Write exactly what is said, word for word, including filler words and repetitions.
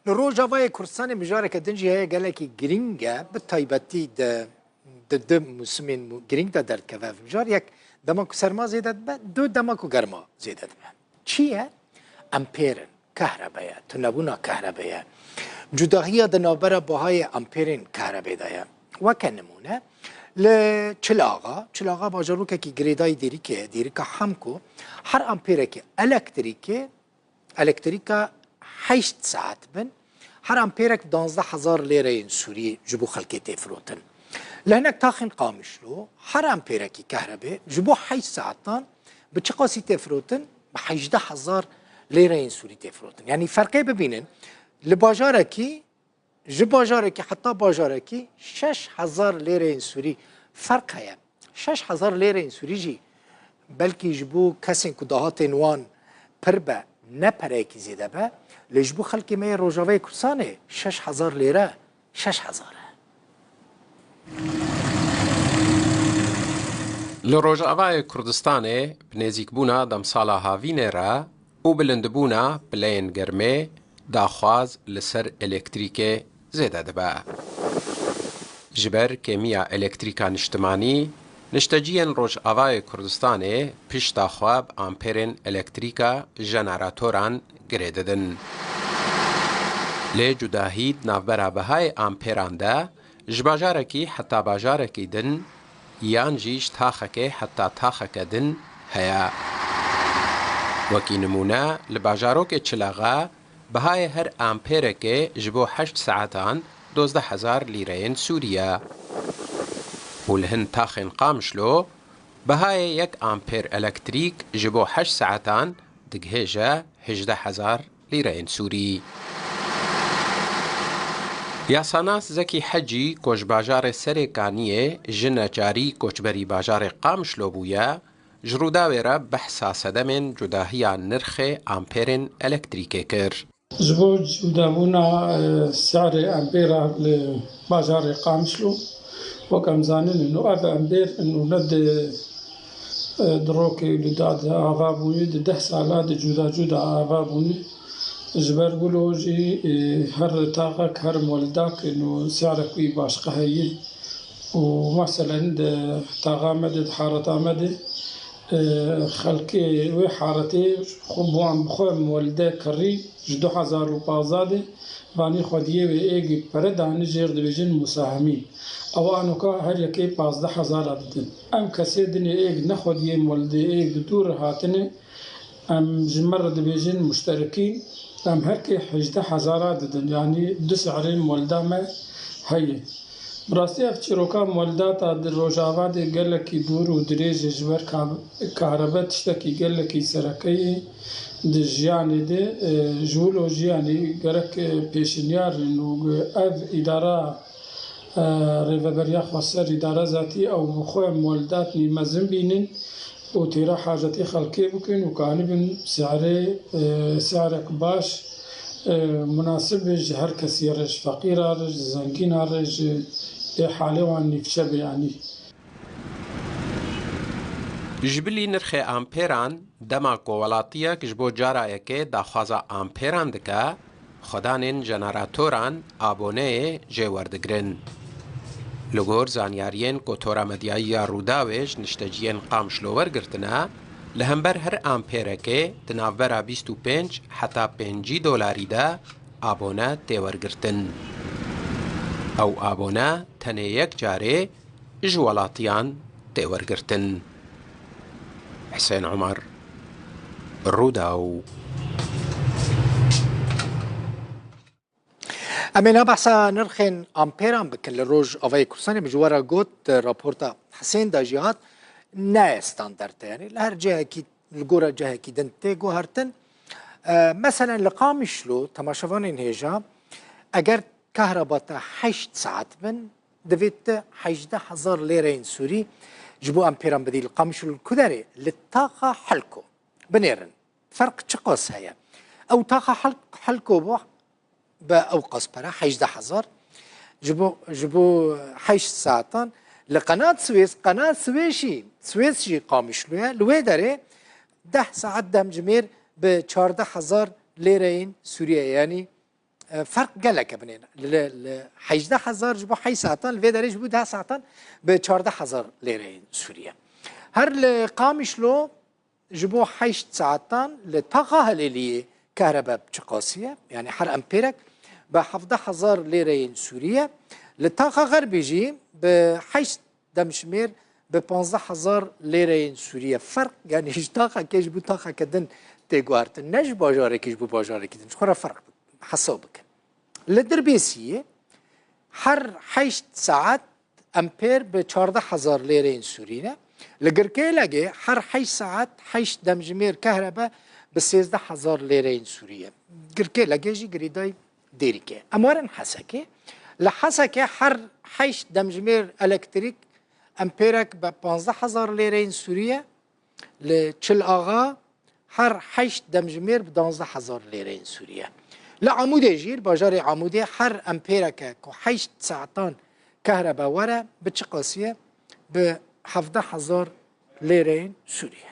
Li Rojavayê Kurdistanê mijareke din jî heye, gelekî girîng e, bi taybetî di, di du mûsimên mû-, girîng de derdikeve ev mijar. Yek, dema ku serma zêde dibe, du, dema ku germa zêde dibe. Çi ye? Empêr in, kehrebe ye, tunebûna kehrebe ye. Cudahiya di navbera bahayê empêrên kehrebê de ye. Weke nimûne, li Çil Axa, Çil Axa bajarokekî girêdayî Dêrikê ye, Dêrika Hemko, her empêrekî elektrîkê elektrîka heşt saet bin, her ampêrek duwazdeh hezar lêreyên Sûrî ji bo xelkê tê firotin. Li hinek taxên Qamişlo, her ampêrekî kehrebê ji bo heşt saetan bi çi qasî tê firotin? Bi hejdeh hezar lêreyên Sûrî tê firotin. Yanî ferqê bibînin, li bajarekî, ji bajarekî heta bajarekî şeş hezar lêreyên Sûrî ferq heye. Şeş hezar lêreyên Sûrî jî belkî ji bo kesên ku dahatên wan pir be, ne pereyekî zêde be, lê ji bo xelkê me yê Rojavayê Kurdistanê şeş hezar lêre, şeş hezar e. Li Rojavayê Kurdistanê bi nêzîkbûna demsala havînê re û bilindbûna pileyên germê daxwaz li ser elektrîkê zêde dibe. Ji ber kêmiya elektrîka niştimanî, nişteciyên Rojavayê Kurdistanê pişta xwe bi ampêrên elektrîka jeneratoran girê didin. Lê cudahî di navbera bihayê ampêran de ji bajarekî heta bajarekî din yan jî ji taxekê heta taxeke din heye. Wekî nimûne, li bajarokê Çil Axa bihayê her ampêrekê ji bo heşt saetan dozdeh hezar lîreyên Sûrî ye. Û li hin taxên Qamişlo bihayê yek ampêr elektrîk ji bo heşt saetan digihêje hejdeh hezar lîreyên Sûrî. Yasanas Zekî Hecî, ku ji bajarê Serê Kaniyê ji neçarî koçberî bajarê Qamişlo bûye, ji Rûdawê re behsa sedemên cudahiya nirxê ampêrên elektrîkê kir. Ji bo cudabûna, e, si'rê empêra li bajarê Qamişlo, wek em zanin, û ev empêr û ne di, e, di rokê û di da di ava bûne, di deh sala di cuda cuda ava bûne. Ji ber wilo jî, e, her taxek, her moldak û si'rek wî başqa heye. Û meselen di taxa me de, di hareta me de, e, xelkê wê haretê xwe bi wan bi xwe molde kirî ji du hezar û pazdeh de vanî xwediyê wê êgî pere dane jêr dibêjin musahimîn. Ew anoka her yekê pazdeh hezara didin. Em kesê dinê êg ne xwediyê molde êg di dûr hatine, em ji me re dibêjin muşterekî, em her kê hejdeh hezara didin, yanî du si'rên molda me heye. Bi rastî ev çîroka moldata di Rojava de gelekî dûr û dirêj e, ji ber ka-, kahrebe tiştekî gelekî sereke ye di jiyanê de, e, ji wilo jî yanî gerek, e, pêşinyar in û ev îdara, e, Rêveberiya Xweser, îdara zatî ew bi xwe moldatnî mezin bînin û têra hacetê xelkê bikin û kanibin si'rê, e, si'rek baş, e, munasib be ji her kesî re, ji feqîra re, ji zengîna re, ji êhalê wan nîvçe be yanî. Ji bilî nirxê ampêran, dema ku welatiyek ji bo cara yekê daxwaza ampêran dike, xwedanên jeneratoran aboneyê jê werdigirin. Li gor zanyariyên ku Tora Medyayî ya Rûdawê ji nişteciyên Qamişlo wergirtine, li hember her ampêrekê di navbera bîst û pênc heta pêncî dolarî de abone tê wergirtin. Ew abone tenê yek carê ji welatiyan tê wergirtin. Hisên Umar, Rûdaw. Em ê niha behsa nirxên ampêran bikin. Li Rojavayê Kurdistanê min ji we re got, raporta Hisên de jî hat, ne standard e. Yanî li her cihekî, li gora cihekî din tê guhertin. E, meselen li Qamişlo, temaşevanên hêja, eger kahraba te heşt saet bin, divê tu hejdeh hezar lêreyên Sûrî ji bo ampêran bidî. Li Qamişlo li ku derê? Li taxa Hilko. Binêrin. Ferq çiqas heye? Ew taxa Hilk-, Hilko bû, bi ew qas pere, hejdeh hezar. Ji bo, ji bo heşt saetan. Li Qenat Swês, Qenat Swês jî, Swês jî Qamişlo ye. Li wê derê deh saet demjimêr bi çardeh hezar lêreyên Sûriye, yanî e, ferq gelek e binêne. Li, li hejdeh hezar ji bo heşt saetan, li vê derê ji bo deh saetan bi çardeh hezar lêreyên Sûriye. Her li Qamişlo ji bo heşt saetan li taxa Helêliyê kehrebe biçiqasî ye, yanî her empêrek bi hevdeh hezar lêreyên Sûriye, li taxa Xerbî jî bi heşt demjimêr bi panzdeh hezar lêreyên Sûriye. Ferq, yanî ji taxekê ji bo taxeke din tê guhertin. Ne ji bajarekî ji bo bajarekî din. Ji xwe re ferq hesab bikin. Li Dirbêsiyê her heşt saet empêr bi çardeh hezar lêreyên Sûrî ne. Li Girkêlegê her heşt saet heşt demjimêr kehrebe bi sêzdeh hezar lêreyên Sûrî ye. Girkêlegê jî girêdayî Dêrikê. Em werin Hesekê. Li Hesekê her heşt demjimêr elektrîk empêrek bi panzdeh hezar lêreyên Sûrî ye. Li Çil Axa her heşt demjimêr bi danzdeh hezar lêreyên Sûrî ye. Li Amûdê jî, li bajarê Amûdê her empêreke ku heşt saetan kehrebe were, biçiqasî ye, bi hevdeh hezar lêreyên Sûrî ye.